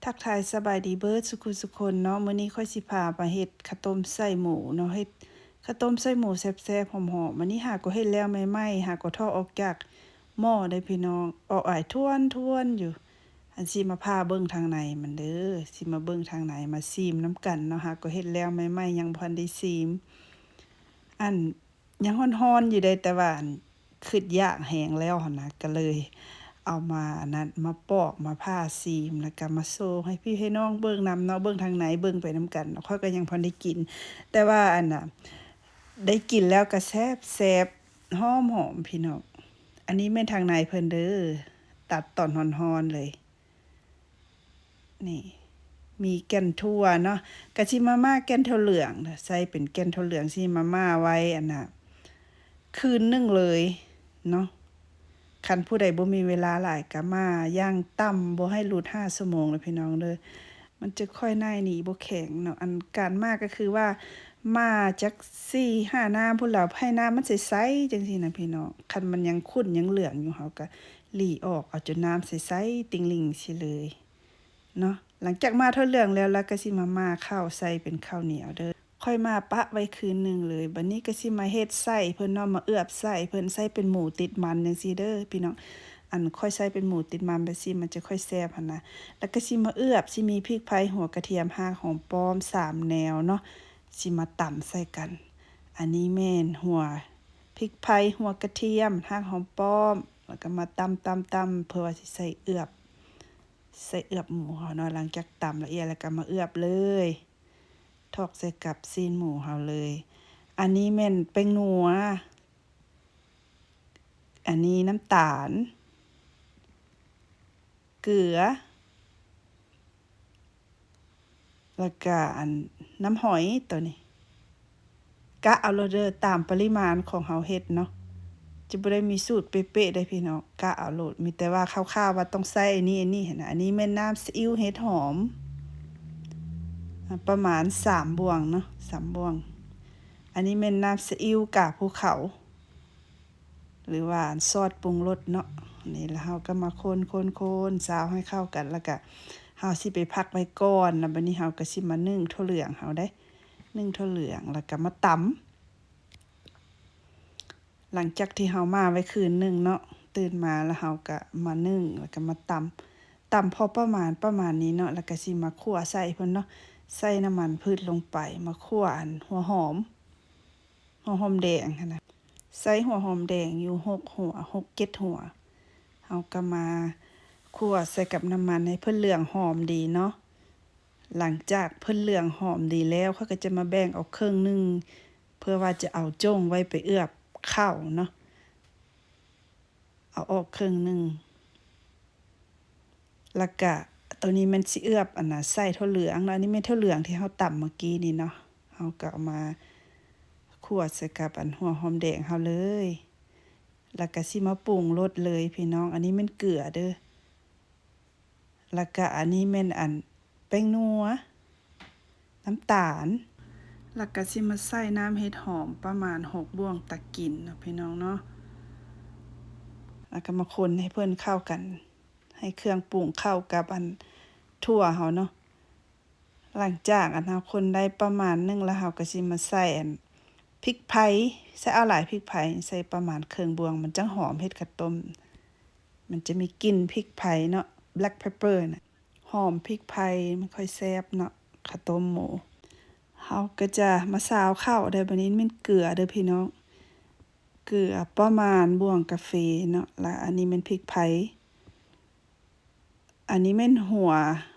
ທັກທາຍສະບາຍດີເບີດສຸຂູສຸຄົນເນາະ. ມື້ນີ້ຂ້ອຍຊິພາມາເຮັດເຂົ້າຕົ້ມໃສ່ໝູເນາະ, ເຮັດເຂົ້າຕົ້ມໃສ່ໝູແຊບໆ ຫອມໆ. ອັນນີ້ຫາກໍເຮັດແລ້ວໃໝ່ໆ ຫາກໍຖອກອອກຈາກໝໍ້ເດ້ພີ່ນ້ອງ, ອອກອາຍທວນໆຢູ່. ອັນຊິມາພາເບິ່ງທາງໃນມັນເດີ, ຊິມາເບິ່ງທາງໃນ ມາຊີມນຳກັນເນາະ. ຫາກໍເຮັດແລ້ວໃໝ່ໆ ຍັງບໍ່ທັນໄດ້ຊີມ. ອັນ ຍັງຮ້ອນໆຢູ່ເດ້, ແຕ່ວ່າ ອັນ ຄຶດຢາກແຮງແລ້ວຫັ້ນນະ, ກໍເລີຍເອົາມາ ອັນນັ້ນ ມາປອກ ມາຜ່າຊີມ ແລ້ວກໍມາໂຊໃຫ້ພີ່ໃຫ້ນ້ອງເບິ່ງນຳເນາະ, ເບິ່ງທາງໃນ ເບິ່ງໄປນຳກັນເນາະ. ຂ້ອຍກໍຍັງບໍ່ໄດ້ກິນ, ແຕ່ວ່າ ອັນນ່າ ໄດ້ກິນແລ້ວກໍແຊບໆ ຫອມໆ ພີ່ນ້ອງ. ອັນນີ້ແມ່ນທາງໃນເພິ່ນເດີ, ຕັດຕອນຮ້ອນໆເລີຍ. ນີ້ ມີແກ່ນຖົ່ວເນາະ, ກະຊິມາມ່າແກ່ນຖົ່ວເຫຼືອງ, ໃສ່ເປັນແກ່ນຖົ່ວເຫຼືອງ ຊິມາມ່າໄວ້ ອັນນ່າ ຄືນໜຶ່ງເລີຍເນາະ. ຄັນຜູ້ໃດບໍ່ມີເວລາຫຼາຍ ກະມ່າຢ່າງຕ່ຳບໍ່ໃຫ້ຫຼຸດຫ້າຊົ່ວໂມງເດີພີ່ນ້ອງເດີ, ມັນຈະຄ່ອຍໜ້າໜີ ບໍ່ແຂງເນາະ. ອັນການມ່າກໍຄືວ່າ ມ້າຈັກສີ່ຫ້ານ້ຳພຸ້ນລະ, ໃຫ້ນ້ຳມັນໃສໆ ຈັ່ງຊີ້ນະພີ່ນ້ອງ. ຄັນມັນຍັງຂຸ້ນຍັງເຫຼືອງຢູ່ ເຮົາກໍຫຼີອອກ ເອົາຈົນນ້ຳໃສໆ ຕິ່ງລິ່ງຊີ້ເລີຍເນາະ. ຫຼັງຈາກມ້າຖົ່ວເຫຼືອງແລ້ວ ລະກໍຊິມາມ້າເຂົ້າໃສ່ເປັນເຂົ້າໜຽວເດີ. ຂ້ອຍມ້າປະໄວ້ຄືນໜຶ່ງເລີຍ, ບັດນີ້ກໍຊິມາເຮັດໃສ່ເພິ່ນເນາະ, ມາເອືອບໃສ່ເພິ່ນ, ໃສ່ເປັນໝູຕິດມັນຈັ່ງຊີ້ເດີພີ່ນ້ອງ. ອັນຂ້ອຍໃສ່ເປັນໝູຕິດມັນແບບຊີ້ ມັນຈະຄ່ອຍແຊບຫັ້ນນະ. ລະກໍຊິມາເອືອບ, ຊິມີພິກໄພ, ຫົວກະທຽມ, ຮາກຫອມປ້ອມ ສາມແນວເນາະ. ຊິມາຕຳໃສ່ກັນ. ອັນນີ້ແມ່ນຫົວພິກໄພ, ຫົວກະທຽມ, ຮາກຫອມປ້ອມ ແລ້ວກໍມາຕຳໆໆ ເພື່ອວ່າຊິໃສ່ເອືອບ, ໃສ່ເອືອບໝູເຮົາເນາະ. ຫຼັງຈາກຕຳລະອຽດແລ້ວກໍມາເອືອບເລີຍ, ຖອກໃສ່ກັບຊີ້ນໝູເຮົາເລີຍ. ອັນນີ້ແມ່ນແປ້ງນົວ, ອັນນີ້ນ້ຳຕານ, ເກືອ ແລ້ວກະ ອັນ ນ້ຳຫອຍໂຕນີ້ ກະເອົາໂລດເດີ ຕາມປະລິມານຂອງເຮົາເຮັດເນາະ, ຈະບໍ່ໄດ້ມີສູດເປະໆເດ້ພີ່ນ້ອງ, ກະເອົາໂລດ. ມີແຕ່ວ່າຄ່າວໆວ່າຕ້ອງໃສ່ອັນນີ້ ອັນນີ້ຫັ້ນນະ. ອັນນີ້ແມ່ນນ້ຳຊີອິ້ວເຫັດຫອມ ອາ ປະມານສາມບ່ວງເນາະ, ສາມບ່ວງ. ອັນນີ້ແມ່ນນ້ຳຊີອິ້ວກາພູເຂົາ ຫຼືວ່າຊອດປຸງລົດເນາະ. ນີ້ລະເຮົາກໍມາຄົນໆໆ ຊາວໃຫ້ເຂົ້າກັນ, ແລ້ວກະເຮົາຊິໄປພັກໄວ້ກ່ອນ. ແລ້ວບັດນີ້ເຮົາກໍຊິມາໜຶ້ງຖົ່ວເຫຼືອງເຮົາເດ້, ໜຶ້ງຖົ່ວເຫຼືອງ ແລ້ວກໍມາຕຳ. ຫຼັງຈາກທີ່ເຮົາໝ່າໄວ້ຄືນໜຶ່ງເນາະ, ຕື່ນມາແລ້ວເຮົາກໍມາໜຶ້ງ ແລ້ວກໍມາຕຳ, ຕຳພໍປະມານ ປະມານນີ້ເນາະ, ແລ້ວກໍຊິມາຂົ້ວໃສ່ເພິ່ນເນາະ, ໃສ່ນ້ຳມັນພືດລົງໄປ, ມາຂົ້ວອັນຫົວຫອມ ຫົວຫອມແດງຫັ້ນນະ, ໃສ່ຫົວຫອມແດງຢູ່ຫົກຫົວ ຫົກເຈັດຫົວ. ເຮົາກໍມາຂົ້ວໃສ່ກັບນ້ຳມັນໃຫ້ເພິ່ນເຫຼືອງຫອມດີເນາະ. ຫຼັງຈາກເພິ່ນເຫຼືອງຫອມດີແລ້ວ ຂ້ອຍກໍຈະມາແບ່ງເອົາເຄິ່ງໜຶ່ງ ເພື່ອວ່າຈະເອົາຈົ່ງໄວ້ໄປເອືອບເຂົ້າເນາະ. ເອົາອອກເຄິ່ງໜຶ່ງ ແລ້ວກະໂຕນີ້ແມ່ນຊິເອືອບ ອັນນ່າ ໃສ່ຖົ່ວເຫຼືອງເນາະ. ອັນນີ້ແມ່ນຖົ່ວເຫຼືອງທີ່ເຮົາຕຳເມື່ອກີ້ນີ້ເນາະ, ເຮົາກໍເອົາມາຂົ້ວໃສ່ກັບອັນຫົວຫອມແດງເຮົາເລີຍ, ແລ້ວກະຊິມາປຸງລົດເລີຍພີ່ນ້ອງ. ອັນນີ້ແມ່ນເກືອເດີ, ແລ້ວກະອັນນີ້ແມ່ນອັນ ແປ້ງນົວ, ນ້ຳຕານ, ແລ້ວກະຊິມາໃສ່ນ້ຳເຫັດຫອມປະມານຫົກບ່ວງຕັກກິນເນາະພີ່ນ້ອງເນາະ. ແລ້ວກະມາຄົນໃຫ້ເພິ່ນເຂົ້າກັນ, ໃຫ້ເຄື່ອງປຸງເຂົ້າກັບອັນຖົ່ວເຮົາເນາະ. ຫຼັງຈາກອັນເຮົາຄົນໄດ້ປະມານໜຶ່ງແລ້ວ ເຮົາກະຊິມາໃສ່ອັນພິກໄພ, ໃສ່ເອົາຫຼາຍພິກໄພ, ໃສ່ປະມານເຄິ່ງບ່ວງ ມັນຈັ່ງຫອມເຮັດເຂົ້າຕົ້ມ. ມັນຈະມີກິ່ນພິກໄພເນາະ, black pepper ນະ, ຫອມພິກໄພ ມັນຄ່ອຍແຊບເນາະ ເຂົ້າຕົ້ມໝູ. ເຮົາກໍຈະມາຊາວເຂົ້າເດີ, ບັດນີ້ແມ່ນເກືອເດີພີ່ນ້ອງ, ເກືອປະມານບ່ວງກາເຟເນາະ, ລະອັນນີ້ແມ່ນພິກໄພ. ອັນນີ້ແມ່ນຫົວ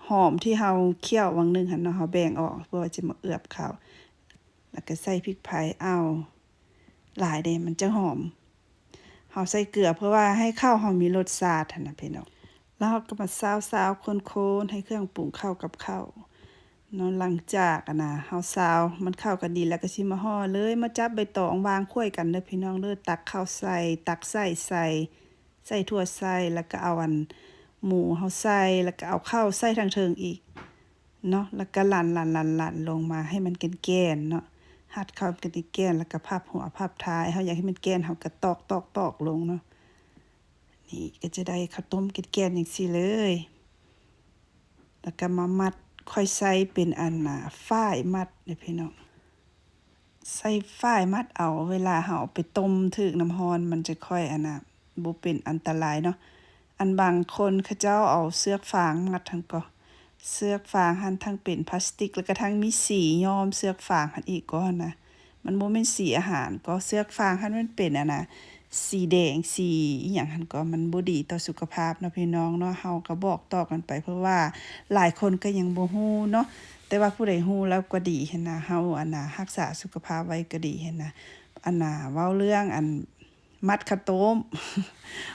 ຫອມທີ່ເຮົາຂ້ຽວຫວ່າງໜຶ່ງຫັ້ນເນາະ, ເຮົາແບ່ງອອກເພື່ອວ່າຈະມາເອືອບເຂົ້າ, ລະກະໃສ່ພິກໄພເອົາ. ຫຼາຍເດ້ ມັນຈະຫອມ. ເຮົາໃສ່ເກືອເພື່ອວ່າໃຫ້ເຂົ້າເຮົາມີລົດຊາດຫັ້ນນະພີ່ນ້ອງ. ແລ້ວເຮົາກໍມາຊາວໆ ຄົນໆ ໃຫ້ເຄື່ອງປຸງເຂົ້າກັບເຂົ້າເນາະ. ຫຼັງຈາກອັນນະ ເຮົາຊາວມັນເຂົ້າກັນດີແລ້ວ ກໍຊິມາຫໍ່ເລີຍ, ມາຈັບໃບຕອງວາງຄວຍກັນເດີພີ່ນ້ອງເດີ. ຕັກເຂົ້າໃສ່ ຕັກໄສ້ໃສ່ ໃສ່ຖົ່ວໃສ່ ແລ້ວກໍເອົາອັນໝູເຮົາໃສ່ ແລ້ວກໍເອົາເຂົ້າໃສ່ທາງເທິງອີກ ເນາະ, ແລ້ວກໍຫຼັ່ນໆໆໆລົງມາໃຫ້ມັນແກ່ນໆເນາະ, ຮັດເຂົ້າແກ່ນໆ ແລ້ວກໍພັບຫົວພັບທ້າຍ. ເຮົາຢາກໃຫ້ມັນແກ່ນ ເຮົາກໍຕອກໆໆລົງເນາະ. ນີ້ກໍຈະໄດ້ເຂົ້າຕົ້ມແກ່ນໆຈັ່ງຊີ້ເລີຍ. แล้วก็มามัด ข้อยใส่เป็นอันน่ะ ฝ้ายมัดเด้อพี่น้อง ใส่ฝ้ายมัดเอา เวลาเฮาเอาไปต้มถืกน้ำร้อน มันจะค่อยอันน่ะ บ่เป็นอันตรายเนาะ อันบางคนเขาเจ้าเอาเสือกฟางมัดหั่นก็ เสือกฟางหั่นทั้งเป็นพลาสติก แล้วก็ทั้งมีสีย้อมเสือกฟางหั่นอีกก็หั่นนะ มันบ่แม่นสีอาหารก็ เสือกฟางหั่นมันเป็นอันน่ะ สีแดง สีอิหยังหั่นก็ มันบ่ดีต่อสุขภาพเนาะพี่น้องเนาะ เฮาก็บอกต่อกันไป เพราะว่าหลายคนก็ยังบ่ฮู้เนาะ แต่ว่าผู้ใดฮู้แล้วก็ดีหั้นนะ เฮาอันน่ะ รักษาสุขภาพไว้ก็ดีหั้นนะ อันน่ะ เว้าเรื่องอัน มัดข้าวต้ม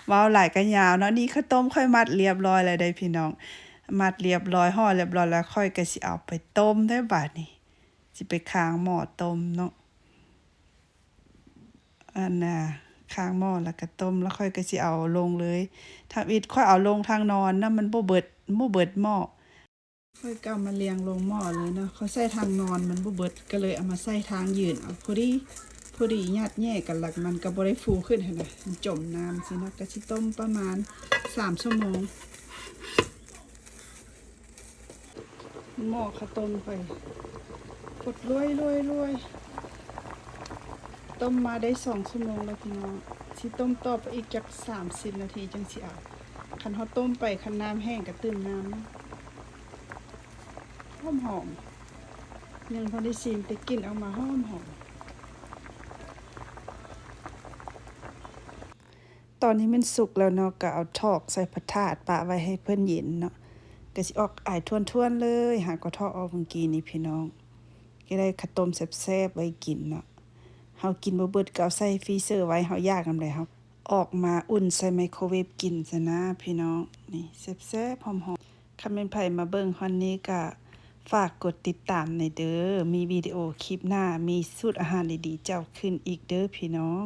เว้าหลายก็ยาวเนาะ นี่ข้าวต้มข้อยมัดเรียบร้อยแล้วเด้อพี่น้อง มัดเรียบร้อย ห่อเรียบร้อยแล้ว ข้อยก็สิเอาไปต้มเด้อบาดนี้ สิไปคางหม้อต้มเนาะ อันน่ะ คางหม้อแล้วก็ต้ม แล้วข้อยก็สิเอาลงเลย ทำอิดข้อยเอาลงทางนอนนะ มันบ่เบิด บ่เบิดหม้อ ข้อยก็เอามาเรียงลงหม้อเลยเนาะ ข้อยใส่ทางนอนมันบ่เบิด ก็เลยเอามาใส่ทางยืนเอา พอดี พอดียัดแย่กัน แล้วมันก็บ่ได้ฟูขึ้นหั้นนะ มันจมน้ำซี้เนาะ ก็สิต้มประมาณสามชั่วโมง หม้อข้าวต้มไป กดรวยรวยรวย ต้มมาได้สองชั่วโมงแล้วพี่น้อง สิต้มต่อไปอีกจักสามสิบนาทีจั่งสิเอา คันเฮาต้มไป คันน้ำแห้งก็ตื่มน้ำเนาะ หอมๆ ยังพอได้ชิม แต่กลิ่นออกมาหอมๆ ตอนนี้มันสุกแล้วเนาะ ก็เอาถอกใส่พระถาดปะไว้ให้เพิ่นเย็นเนาะ ก็สิออกอายถ้วนๆ เลย หากก็ถอกออกเมื่อกี้นี้พี่น้อง ก็ได้ข้าวต้มแซ่บๆ ไว้กินเนาะ เฮากินบ่เบิดก็เอาใส่ฟรีเซอร์ไว้ เฮาอยากยามใดเฮาออกมาอุ่นใส่ไมโครเวฟกินซะนะพี่น้อง นี่แซ่บๆ หอมๆ คันแม่นไผมาเบิ่งฮอดนี้ก็ฝากกดติดตามแหน่เด้อ มีวิดีโอคลิปหน้า มีสูตรอาหารดีๆ เจ้าขึ้นอีกเด้อพี่น้อง